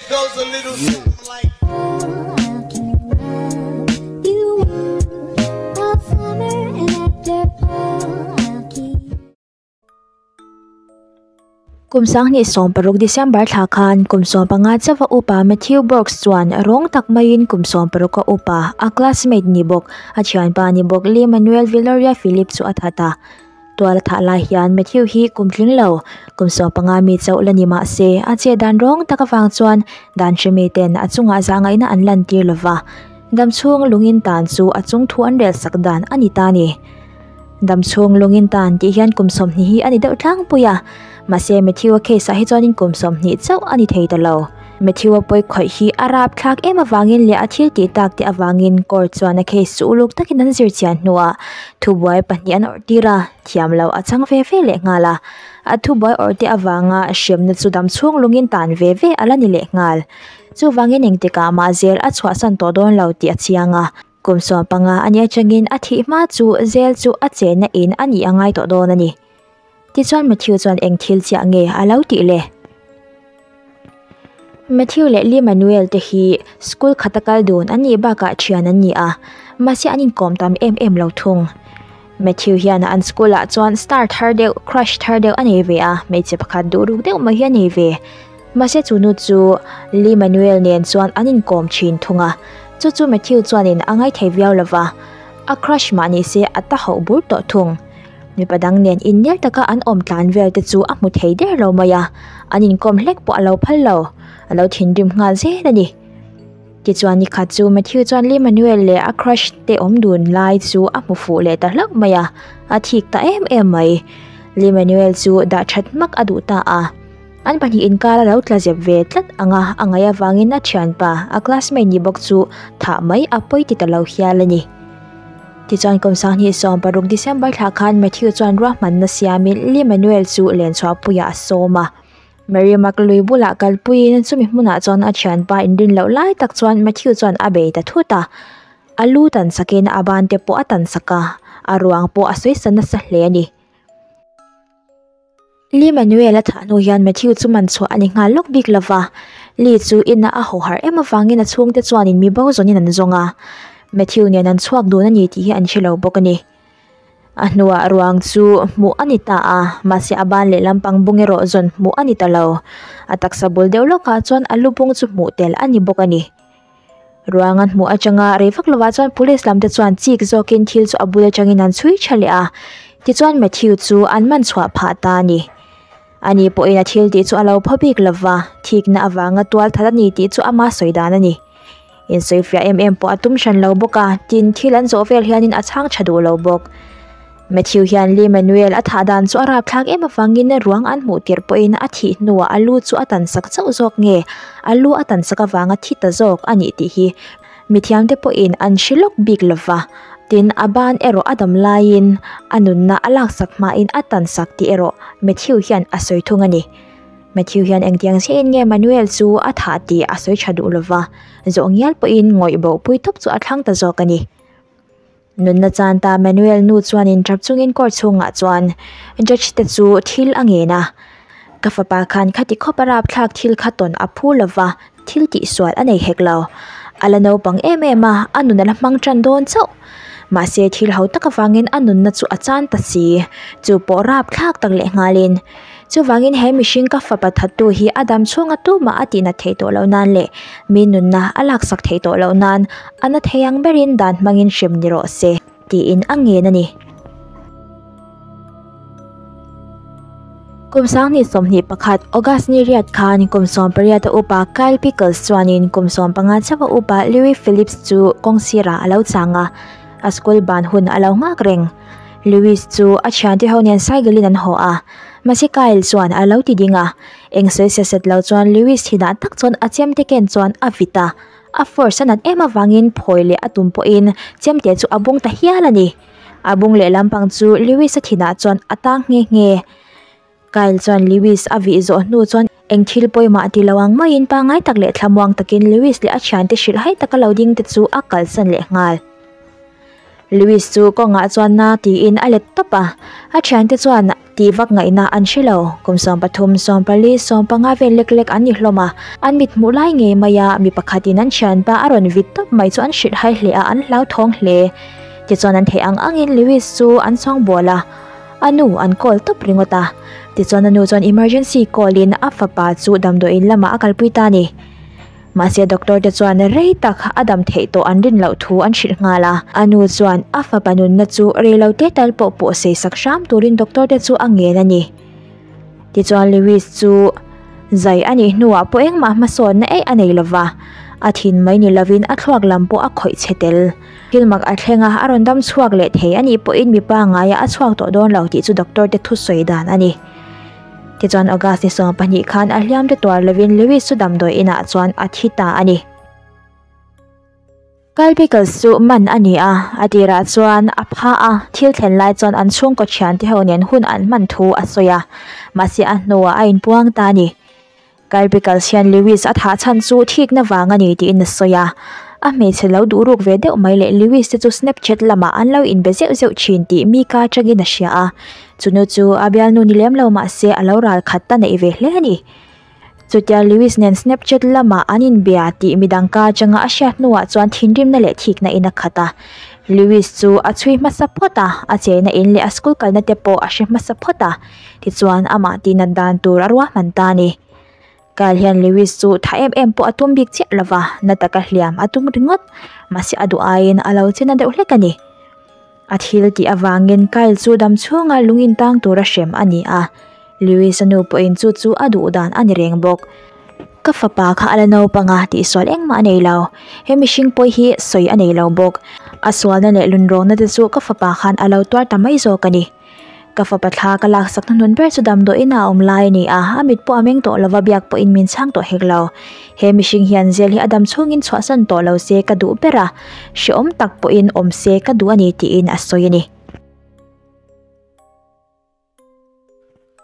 goes a little something like. Kum 2016 December thla khan kum 15 chauha upa Matthew Brooks chuan rawng tak maiin kum 16 a upa a classmate ni bawk a thianpa ni bawk Lee Manuel Viloria Philip chu a that a. Tual a thah lai hian Matthew hi kum tling lo kum 15 mi chauh la ni mah se a che dan rawng tak avang chuan dan hremi ten a chungah zahngaihna an lan tir lova. Damchhung lungin tan chu a chung thu an rel sak dan a ni ta ni. Damchhung lungin tan tih hian kum 20 hi a ni deuh tlangpui a. Mahse Matthew a case ah hi chuanin kum 20 chauh a ni thei ta lo. Matthew a pawi khawih hi a rap thlak em avangin leh a thil tih tak te avangin court chuan a case chu uluk takin an zir chian hnuah thubuai pahnih an awrh tir a, thiam lo a chang ve ve leh nghal a. A thubuai awrh te avanga hremna chu damchhung lungin tan ve ve a la ni leh nghal. Chuvangin engtikah mah zel a chhuahsan tawh dawn lo tih a chiang a. Kum 15 a nih atangin a thih hma chu zel chu a chenna in a nih a ngai tawh dawn a ni. Tichuan Matthew chuan eng thil chiah nge a lo tih le? Matthew leh Lee Manuel te hi school khata kal dun an nih bakah thian an ni a, mahse an inkawm tam em em lo thung. Matthew hian an school ah chuan star thar deuh, crush thar deuh a nei ve a, hmeichhe pakhat duh ruk deuh mai hi a nei ve. Mahse chu nu chu Lee Manuel nen chuan an inkawm thin thung a, chu chu Matthew chuanin a ngaithei viau lova, a crush mah ni se a ta hauh bur tawh thung. Mipa dang nen innel taka an awm tlan vel te chu a hmu thei der lo mai a, an inkawm hlek pawh a lo phal lo, a lo thinrim nghal zel a ni. Tichuan nikhat chu Matthew chuan Lee Manuel leh a crush te awm dun lai chu a hmu fuh leh ta hlauh mai a, a thik ta em em mai. Lee Manuel chu dah that hmak a duh ta a, an pahnih inkar a lo tla zep ve tlat anga a ngaih avangin a thianpa, a classmate ni bawk chu thah mai a pawi ti ta lo hial a ni. Tichuan kum 2016 December thla khan Matthew chuan ruahmanna siamin Lee Manuel chu lenchhuahpuiah a sawm a. Mary McLuy bulah kalpuiin chumi hmunah chuan a thianpa inrin loh lai tak chuan Matthew chuan a bei ta thut a. A lu tan sakin a ban te pawh a tan sak a, a ruang pawh a sawi nasa hle a ni. Lee Manuel a thah hnu hian Matthew chu man chhuah a ni nghal lawk bik lova. Lee chu ina a ho har em avangin a chhungte chuanin mi bo zawnin an zawng a. Matthew nen an chhuak dun a ni tih hi an hre lo bawk a ni. A hnuah ruang chu hmuh a ni ta a, mahse a ban leh lampang bung erawh zawn hmuh a ni ta lo. A taksa bul deuh lawkah chuan a lu bung chu hmuh tel a ni bawk a ni. Ruang an hmuh atanga rei vak lovah chuan police lam te chuan chik zawkin thil chu a bul atangin an chhui tha leh a. Tichuan Matthew chu an man chhuah phah ta a ni. Ani pawhin a thil tih chu a lo phaw bik lova, thikna avanga tual that a ni tih chu ama sawi dan a ni. In sawi fiah em em pawh a tum hran lo bawk a, tin thil an zawh vel hianin a chhang tha duh lo bawk. Matthew hian Lee Manuel a thah dan chu a rapthlak em avangin ruang an hmuh tirh pawhin a thih hnuah a lu chu a tan sak chauh zawk nge a lu a tan sak avanga thi ta zawk a nih tih hi mithiam te pawhin an hre lawk bik lova. Tin a ban erawh a dam laiin a nunna a lak sak hmain a tan sak tih erawh Matthew hian a sawi thung a ni. Matthew hian engtiang chiahin nge Manuel chu a thah tih a sawi tha duh lova, zawh ngial pawhin ngawih bo pui tawp chu a thlang ta zawk a ni. Nunna chan ta Manuel nu chuanin tap chungin court chhungah chuan judge te chu thil a ngen a. Ka fapa khan khati khawp a rapthlak thil kha tawn a phu lova, thil tih sual a nei hek lo. A la naupang em em a, a nun a la hmang tan dawn chauh. Mahse thil ho tak avangin a nunna chu a chan ta si, chu pawh rapthlak tak leh nghalin. Chuvangin he mihring ka fapa thattu hi a dam chhunga tumah a tihna thei tawh loh nan leh mi nunna a lak sak thei tawh loh nan a na thei ang berin dan hmangin hrem ni rawh se tiin a ngen a ni. Kum 2021 August ni riat khan kum 18 a upa Kyle Pickles chuanin kum 15 chauh a upa Louis Phillips chu kawngsirah a lo chang a, a school ban hun a lo nghak reng. Louis chu a thiante ho nen cycle in an haw a, mahse Kyle chuan a lo ti ding a, eng sawi se set lo chuan Louis thinah tak chuan a chemte ken chuan a vit a, a force a nat em avangin phawi leh a tum pawhin chemte chu a bung ta hial a ni. A bung leh lampang chu Louis a thinah chuan a tang nghe nghe. Kyle chuan Louis a vih zawh hnu chuan eng thil pawimah ti lo ang maiin pangai tak leh thlamuang takin Louis leh a thiante hrilh hai taka lo ding te chu a kalsan leh nghal. Lewis chu kawngah chuan na tiin a let tawp a, a thiante chuan tih vak ngaihna an hre lo. Kum 13, 14, 15 vel lek lek an ni hlawm a, an mit hmuh lai ngei maia mi pakhatin an thianpa a rawn vit tawp mai chu an hrilh hai hle a, an hlauthawng hle. Tichuan an theih ang angin Lewis chu an chawngbawl a, a nu an call tawp ringawt a. Tichuan a nu chuan emergency call in a fapa chu damdawiin lamah a kalpui ta a ni. Mahse doctor te chuan rei tak a dam theih tawh an rin loh thu an hrilh nghal a. A nu chuan a fapa nunna chu rei lo te tal pawh pawh sei sak hram turin doctor te chu a ngen a ni. Tichuan Lewis chu zai a nih hnuah pawh engmah hmasawnna eih a nei lova, a thin mai ni lovin a thluak lam pawh a khawih chhe tel. Thil mak a thleng a, a rawn dam chhuak leh thei a nih pawhin mipa ngaiah a chhuak tawh dawn lo tih chu doctor te thusawi dan a ni. Tichuan August ni 12 khan a hliam te tuar lovin Lewis chu damdawi inah chuan a thi ta a ni. Kyle Pickles chu man a ni a, a tirah chuan a pha a, thil thlen lai chuan an chhungkaw thiante ho nen hun an hman thu a sawi a, mahse a hnuah a inpuang ta a ni. Kyle Pickles hian Lewis a thah chhan chu thikna vang a ni tiin a sawi a, a hmeichhe lo duh ruk ve deuh mai leh Lewis te chu Snapchat lamah an lo inbe zeuh zeuh thin tih Mika atangin a hria a, chunu chu a bialnu ni lem lo mahse a lo ral khat ta neih ve hle a ni. Chutia Lewis nen Snapchat lamah an inbia tih midang ka atanga a hriat hnuah chuan thinrimna leh thikna in a khat a, Lewis chu a chhui hmasa phawt a, a chena in leh a school kalna te pawh a hre hmasa phawt a. Tichuan, amah tihnat dan tur a ruahman ta a ni. Kyle hian Lewis chu tha em em pawh a tum bik chiah lova, na taka hliam a tum ringawt. Mahse a duh aiin a lo che na deuh hlek a ni. A thil tih avangin Kyle chu dam chhunga lung intang tura hrem a ni a. Lewis-a nu pawhin chu chu a duh dan a ni reng bawk. Ka fapa kha a la naupang a, tihsual engmah a nei lo. He mihring pawi hi sawi a nei lo bawk. A sualna leh lunrawngna te chu ka fapa khan a lo tuar ta mai zawk a ni. Ka fapa thla ka laksak hnuhnun ber chu damdawiin a awm lai a ni a, a mit pawh a meng tawh lova biak pawhin min chhang tawh hek lo. He mihring hian zel hi a dam chhungin chhuahsan tawh lo se ka duh ber a, hrehawm tak pawhin awm se ka duh a ni tiin a sawi a ni.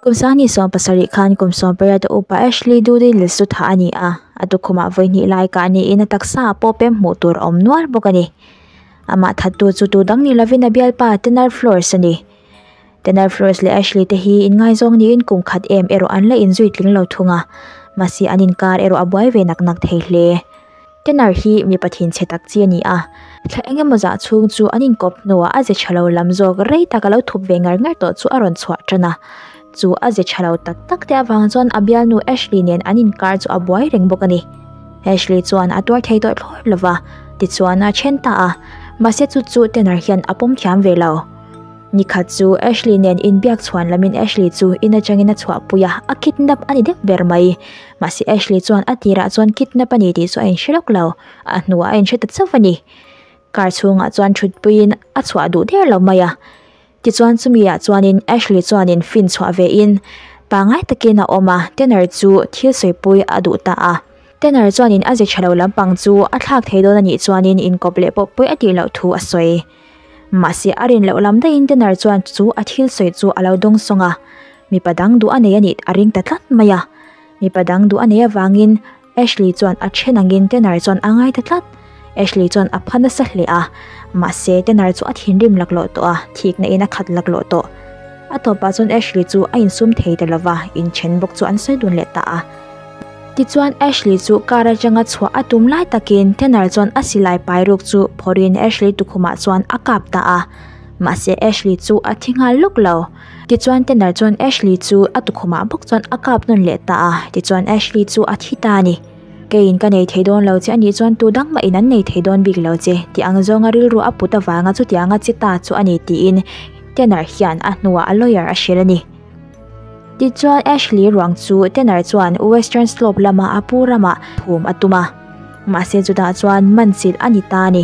Kum Sangni 17 khan kum 18 a upa Ashley Doolittle chu thah a ni a, a tukhumah vawihnih lai kah niin a taksa ah pawh pem hmuh tur a awm nual bawk a ni. Amah thattu chu tu dang ni lovin a bialpa Tanner Flores a ni. Tanner Flores leh Ashley te hi inngaizawng niin kum khat em erawh an la inzui tling lo thung a, mahse an inkar erawh a buai ve nak nak thei hle. Tanner hi mipa thinchhe tak chi a ni a, thla eng emaw zah chhung chu an inkawp hnuah a ze tha lo lam zawk rei tak a lo thup ve ngar ngar tawh chu a rawn chhuah tan a. Chu a ze tha lo tak tak te avang chuan a bialnu Ashley nen an inkar chu a buai reng bawk a ni. Ashley chuan a tuar thei tawh thlawt lo va, tichuan a then ta a, mahse chu chu Tanner hian a pawm thiam ve lo. Nikhat chu Ashley nen inbiak chhuan lamin Ashley chu in atangin a chhuahpui a, a kidnap a ni deuh ber mai. Mahse Ashley chuan a tirah chuan kidnap a ni tih chu a inhre lawk lo, a hnuah a inhre ta chauh a ni. Car chhungah chuan thutpuiin a chhuah duh der lo mai a. Tichuan chumi ah chuanin Ashley chuanin fin chhuah ve in pangai takin a awm a, Tanner chu thil sawipui a duh ta a. Tanner chuanin a ze tha lo lampang chu a thlak thei dawn a nih chuanin inkawp leh pawh pawi a tih loh thu a sawi. Mahse a rin loh lam daihin Tanner chuan chu a thil sawi chu a lo dawng sawng a, mipa dang duh a nei a nih a ring ta tlat mai a. Mipa dang duh a nei avangin Ashley chuan a then angin Tanner chuan a ngai ta tlat. Ashley chuan a pha nasa hle a, mahse Tanner chu a thinrim laklawh tawh a, thikna in a khat laklawh tawh. A tawpah chuan Ashley chu a insum thei ta lova, inthen bawk chu an sawi dun leh ta a. Tichuan Ashley chu car atanga chhuah a tum lai takin Tanner chuan a silai pai ruk chu phawrhin Ashley tukhumah chuan a kap ta a. Mahse Ashley chu a thi nghal lawk lo. Tichuan Tanner chuan Ashley chu a tukhumah bawk chuan a kap nawn leh ta a, tichuan Ashley chu a thi ta a ni. Keiin ka nei thei dawn lo che anih chuan tu dang mahin an nei thei dawn bik lo che tih ang zawnga rilru a put avanga chutianga che ta chu a ni tiin Tanner hian a hnuah a lawyer a hrilh a ni. Tichuan Ashley ruang chu Tanner chuan Western Slope lama a pu ramah phum a tum a, mahse chutah chuan man chilh a ni ta a ni.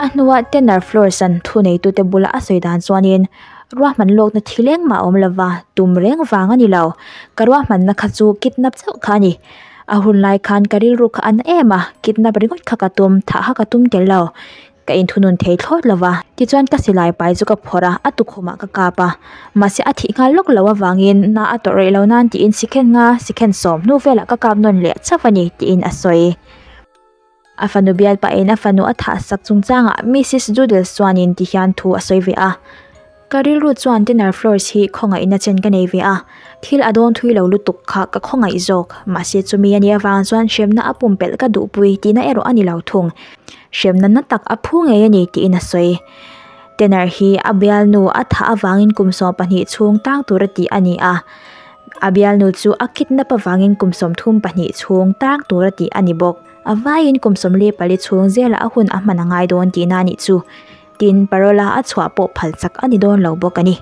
A hnuah Tanner Flores-a'n thuneitute bula a sawi dan chuanin, Ruahman lawkna thil engmah a awm lova, tum reng vang a ni lo. Ka ruahmanna kha chu kidnap chauh kha a ni. A hun lai khan ka rilru kha a na em a, kidnap ringawt kha ka tum, thah kha ka tum tel lo. Ka inthunun thei thlawt lova, tichuan ka silai pai chu ka phawrh a, a tukhumah ka kap a. Mahse a thih nghal lawk lo avangin na a tawrh rih lo nan tiin sikhen nga, sikhen sawm hnu velah ka kap nawn leh chauh a ni, tiin a sawi. A fanu bialpain a fanu a thah sak chungchangah Misis Doodles chuanin tihian thu a sawi ve a, Ka rilru chuan Tenor Flores hi khawngaihna chen ka nei ve a, thil a dawn thui lo lutuk kha ka khawngaih zawk, mahse chumi a nih avang chuan hremna a pumpelh ka duhpui tihna erawh a ni lo thung. Hremna na tak a phu ngei a ni tiin a sawi. Tenor hi a bialnu a thah avangin kum 12 chhung tang tura tih a ni a, a bialnu chu a kidnap avangin kum 32 chhung tang tura tih a ni bawk. A vaiin kum 14 chhung zela a hun a hman a ngai dawn tihna a nih chu. Tin, parole-a a chhuah pawh phal chak a ni dawn lo bawk a ni.